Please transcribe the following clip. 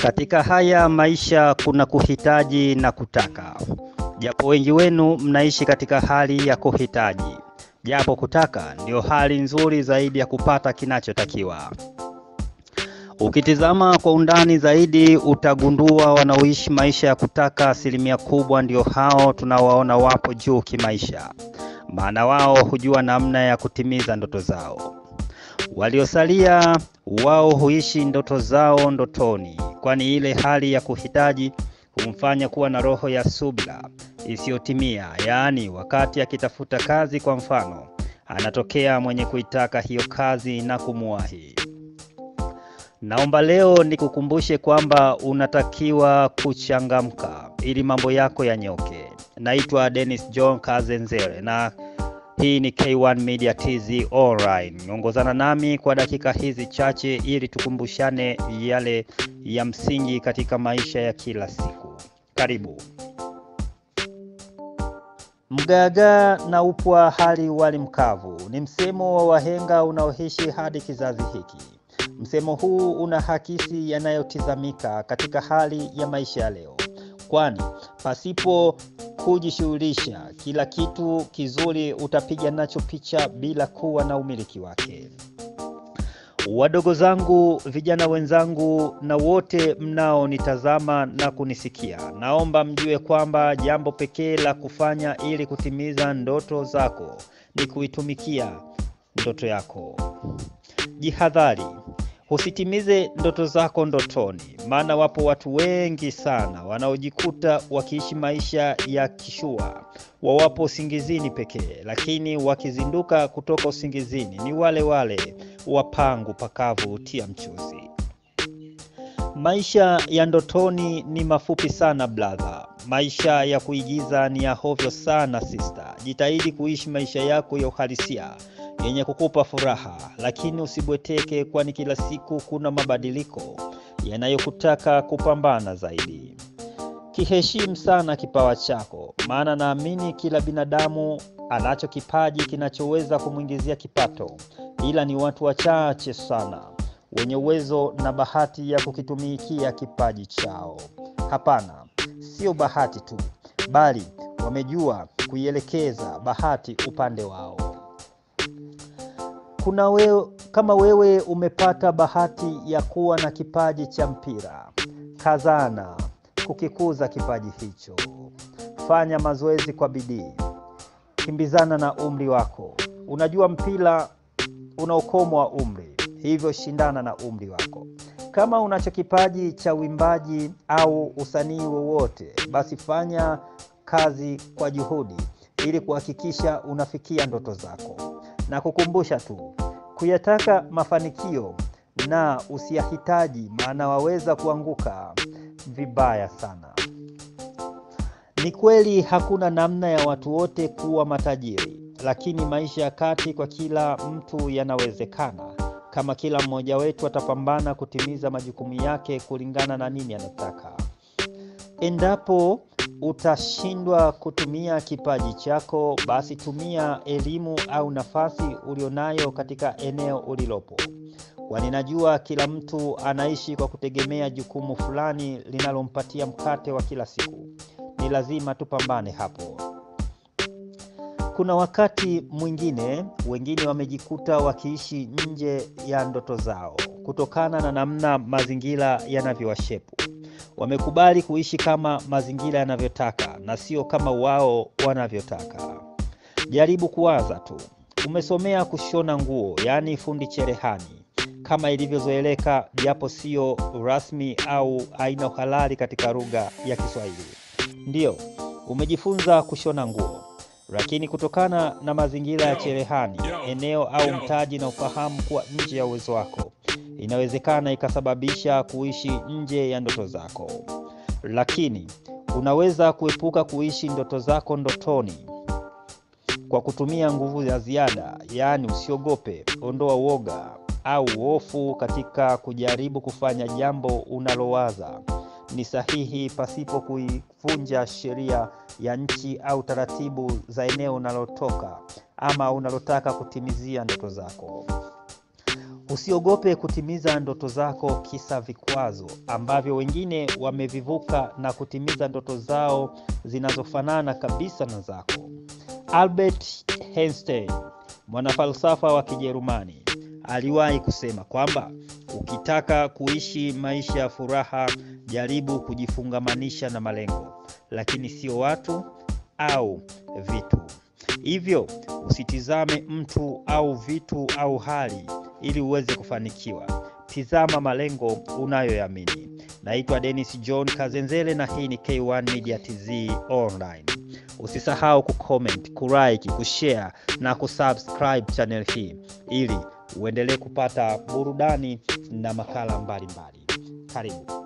Katika haya maisha kuna kuhitaji na kutaka. Japo wengi wenu mnaishi katika hali ya kuhitaji, japo kutaka ndio hali nzuri zaidi ya kupata kinachotakiwa. Ukitizama kwa undani zaidi utagundua wanaoishi maisha ya kutaka asilimia kubwa ndio hao tunawaona wapo juu kimaisha. Maana wao hujua namna ya kutimiza ndoto zao. Waliosalia wao huishi ndoto zao ndotoni, kwani ile hali ya kuhitaji humfanya kuwa na roho ya subira isiyotimia. Yaani wakati akitafuta kazi kwa mfano, anatokea mwenye kuitaka hiyo kazi na kumuwahi. Naomba leo nikukumbushe kwamba unatakiwa kuchangamka ili mambo yako yanyoke. Naitwa Dennis John Kazenzere na hii ni K1 Media TZ Online. Ongozana nami kwa dakika hizi chache ili tukumbushane yale ya msingi katika maisha ya kila siku. Karibu. Mgaga na upwa hali wali mkavu ni msemo wa wahenga unaoishi hadi kizazi hiki. Msemo huu unahakisi yanayotizamika katika hali ya maisha ya leo. Kwani pasipo kujishughulisha, kila kitu kizuri utapiga nacho picha bila kuwa na umiliki wake. Wadogo zangu, vijana wenzangu na wote mnaonitazama na kunisikia, naomba mjue kwamba jambo pekee la kufanya ili kutimiza ndoto zako ni kuitumikia ndoto yako. Jihadhari, usitimize ndoto zako ndotoni, maana wapo watu wengi sana wanaojikuta wakiishi maisha ya kishua, wawapo usingizini pekee, lakini wakizinduka kutoka usingizini ni wale wale wapangu pakavu tia mchuzi. Maisha ya ndotoni ni mafupi sana brother. Maisha ya kuigiza ni ya hovyo sana sister. Jitahidi kuishi maisha yako ya uhalisia yenye kukupa furaha, lakini usibweteke, kwani kila siku kuna mabadiliko yanayokutaka kupambana zaidi. Kiheshimu sana kipawa chako, maana naamini kila binadamu anacho kipaji kinachoweza kumuingizia kipato, ila ni watu wachache sana wenye uwezo na bahati ya kukitumikia kipaji chao. Hapana, sio bahati tu, bali wamejua kuielekeza bahati upande wao. Kuna wewe, kama wewe umepata bahati ya kuwa na kipaji cha mpira, kazana kukikuza kipaji hicho. Fanya mazoezi kwa bidii. Kimbizana na umri wako. Unajua mpira una ukomo wa umri, hivyo shindana na umri wako. Kama unacho kipaji cha uimbaji au usanii wowote, basi fanya kazi kwa juhudi ili kuhakikisha unafikia ndoto zako. Na kukumbusha tu, kuyataka mafanikio na usiyahitaji, maana waweza kuanguka vibaya sana. Ni kweli hakuna namna ya watu wote kuwa matajiri, lakini maisha ya kati kwa kila mtu yanawezekana kama kila mmoja wetu atapambana kutimiza majukumu yake kulingana na nini anataka. Endapo utashindwa kutumia kipaji chako, basi tumia elimu au nafasi ulionayo katika eneo ulilopo. Kwani najua kila mtu anaishi kwa kutegemea jukumu fulani linalompatia mkate wa kila siku. Ni lazima tupambane hapo. Kuna wakati mwingine wengine wamejikuta wakiishi nje ya ndoto zao kutokana na namna mazingira yanavyowashepu. Wamekubali kuishi kama mazingira yanavyotaka na sio kama wao wanavyotaka. Jaribu kuwaza tu. Umesomea kushona nguo, yaani fundi cherehani, kama ilivyozoeleka, japo sio rasmi au haina uhalali katika lugha ya Kiswahili. Ndiyo, umejifunza kushona nguo, lakini kutokana na mazingira ya cherehani, eneo au mtaji na ufahamu kuwa nje ya uwezo wako, inawezekana ikasababisha kuishi nje ya ndoto zako. Lakini unaweza kuepuka kuishi ndoto zako ndotoni kwa kutumia nguvu ya ziada, yaani usiogope, ondoa uoga au hofu katika kujaribu kufanya jambo unalowaza ni sahihi pasipo kuivunja sheria ya nchi au taratibu za eneo unalotoka ama unalotaka kutimizia ndoto zako. Usiogope kutimiza ndoto zako kisa vikwazo ambavyo wengine wamevivuka na kutimiza ndoto zao zinazofanana kabisa na zako. Albert Einstein, mwanafalsafa wa Kijerumani, aliwahi kusema kwamba ukitaka kuishi maisha ya furaha, jaribu kujifungamanisha na malengo, lakini sio watu au vitu. Hivyo usitizame mtu au vitu au hali ili uweze kufanikiwa. Tizama malengo unayoyamini. Naitwa Dennis John Kazenzele na hii ni K1 Media TZ Online. Usisahau kucomment, kulike, kushare na kusubscribe channel hii ili uendelee kupata burudani na makala mbalimbali. Karibu.